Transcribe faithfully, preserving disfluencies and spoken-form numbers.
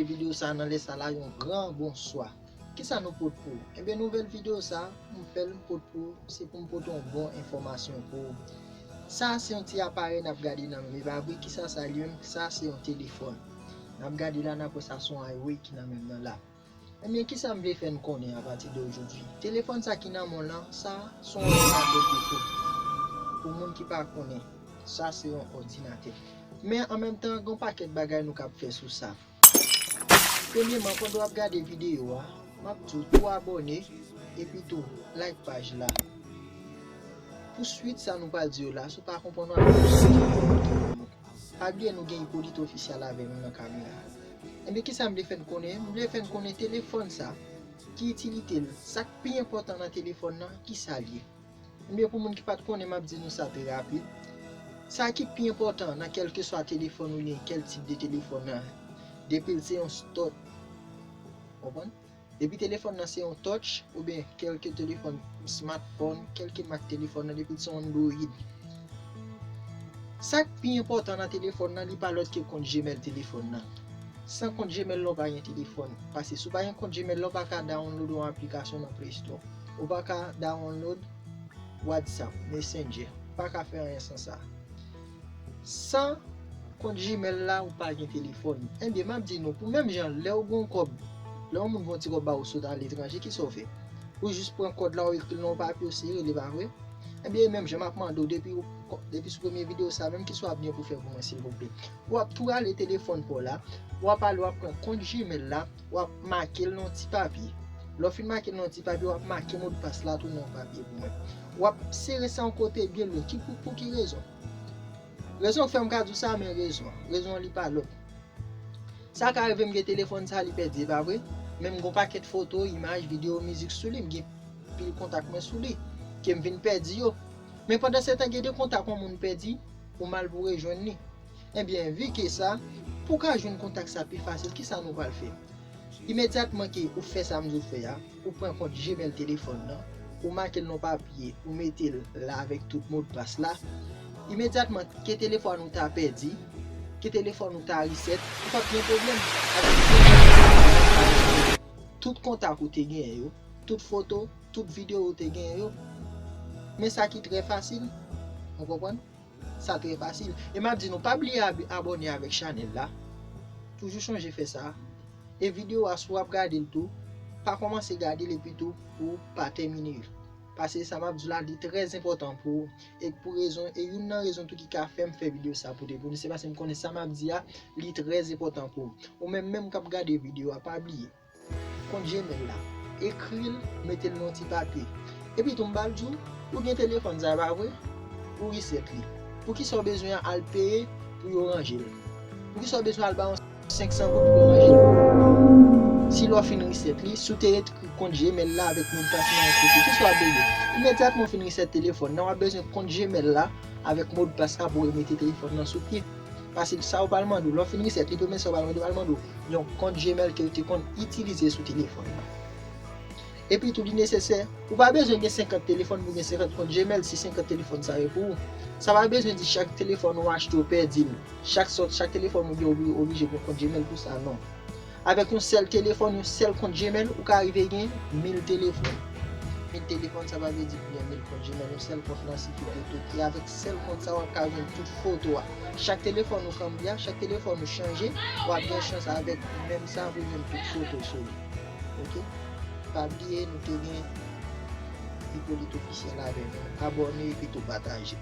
Videyo sa nan lè sa la, yon gran bonswa. Kisa nou pot pou ou? Enben, nouvèl videyo sa, m fè l, m pot pou ou, se pou m pote yon bon enfòmasyon pou ou. Sa se yon ti aparèy n ap gade nan men m, e pa vre? Kisa sa ye menm? Sa se yon telefòn. N ap gade la, n ap wè sa se yon Huawei ki nan men m nan la. Enben, kisa m vle fè n konnen apati de ojodwi? Telefòn sa ki nan men w lan, sa se yon òdinatè pito. Pou moun ki pa konnen, sa se yon òdinatè. Men an menm tan, gen yon pakèt bagay nou kab fè sou sa. Premyèman, pandan w ap gade videyo a, m ap di w tou abòne, epi tou like paj la. Pou swit sa nou pral di yo la, si w pa konprann, w ap jis kite yon kòmantè pou nou. Pa bliye nou gen Hyppolite Official avè nou nan kamera. Enben, kisa m vle fè n konnen? M vle fè n konnen telefòn sa, ki itilite l, sa k pi enpòtan nan telefòn nan, kisa l ye? Enben, pou moun ki pa t konnen, m ap di nou sa trè rapid. Sa ki pi enpòtan nan kèlkeswa telefòn oubyen kèl tip de telefòn nan, depi l se yon touch, konprann? Depi telefòn nan se yon touch, oubyen kèlke telefòn, smartphone, kèlke mak telefòn nan, depi l se yon Android. Sa k pi enpòtan nan telefòn nan, li pa lòt ke kont Gmail telefòn nan. San kont Gmail la, w pa gen telefòn. Paske si w pa gen kont Gmail la, w pa ka download yon aplikasyon nan Play Store. Ou pa ka download WhatsApp, Messenger. Ou pa ka fè anyen san sa. San kont Gmail la, ou pa gen telefòn. Enben, m ap di nou, pou menm jan, lè w gen yon kòb, lè yon moun voye yon ti kòb ba ou sot aletranje, kisa w fè? Ou jis pran kòd la, ou ekri l nan yon papye, ou sere li, pa vre? Enben, e menm jan m ap mande w, depi w, depi sou premye videyo sa, menm kisa w ap gen pou fè pou mwen, silvouplè? W ap tou rale telefòn pa w la, w ap ale, w ap pran kont Gmail la, w ap make l nan yon ti papye. Lè w fin make l nan yon ti papye, w ap make modpas la tou nan yon papye pou mwen. W ap sere sa yon kote byen lwen. Ki, pou, pou ki rezon? Rezon k fè m ka di w sa, men rezon an, rezon an li pa lòt. Sa ka rive m gen telefòn sa, li pèdi, e pa vre? Men m gen yon pakèt foto, imaj, videyo, mizik sou li, m gen pil kontak mwen sou li, ke m vin pèdi yo. Men pandan se tan, gen de kontak yon moun pèdi, ou mal pou rejwenn li. Enben, vi ke sa, pou w ka jwenn kontak sa pi fasil, kisa nou pral fè? Imedyatman ke ou fè sa m di w fè a, ou pran kont Gmail telefòn nan, ou make l nan papye, ou mete l la avèk tout modpas la. Imedyatman ke telefòn ou ta pèdi, ke telefòn ou ta reset, ou p ap gen pwoblèm. Avèk tout kontak ou te genyen yo, tout foto, tout videyo ou te genyen yo. Men sa ki trè fasil, ou konprann? Sa trè fasil. E m ap di nou, pa bliye ab-, abòne avèk chanèl la. Toujou chonje fè sa. E videyo a, si w ap gade l tou, pa kòmanse gade l epi tou pou w pa tèmine l. Paske sa m ap di w la, li trè enpòtan pou ou. E pou rezon, e youn nan rezon tou ki ka fè m fè videyo sa pote pou nou, se paske m konnen sa m ap di a, li trè enpòtan pou ou. Ou menm menm k ap gade videyo a, pa bliye. Kont Gmail la. Ekri l, mete l nan yon ti papye. Epi tou m ba l di w, ou gen telefòn sa, pa vre? Ou reset li. Poukisa w bezwen al peye pou yo ranje l? Poukisa w bezwen al ba yon senk san goud pou yo ranje l? Si lè w fin reset li, si w te ekri kont Gmail la avèk modpas nan yon kote, kisa w ap bezwen? Imedyatman w fin reset telefòn nan, w ap bezwen kont Gmail la avèk modpas la pou remete telefòn nan sou pye. Paske sa yo pral mande w, lè w fin reset li, premye sa yo pral mande w, yo pral mande w yon kont Gmail ke w te konn itilize sou telefòn nan. Epi tou, li nesesè, ou pa bezwen gen senkant telefòn pou gen senkant kont Gmail si senkant telefòn sa yo pou ou. Sa pa bezwen di chak telefòn ou achte, ou pèdi l. Chak sòt, chak telefòn ou gen, ou oblije gen yon kont Gmail pou sa, non. Avèk yon sèl telefòn, yon sèl kont Gmail, ou ka rive gen mil telefòn. Mil telefòn, sa pa vle di gen mil kont Gmail, yon sèl kont lan sifi pou tout. E avèk sèl kont sa, w ap ka jwenn tout foto a. Chak telefòn ou kanpe a, chak telefòn ou chanje, w ap gen chans avèk menm sa pou jwenn tout foto sou li. Oke? Pa bliye, nou te gen Hyppolite Official avè nou. Abòne epi tou pataje.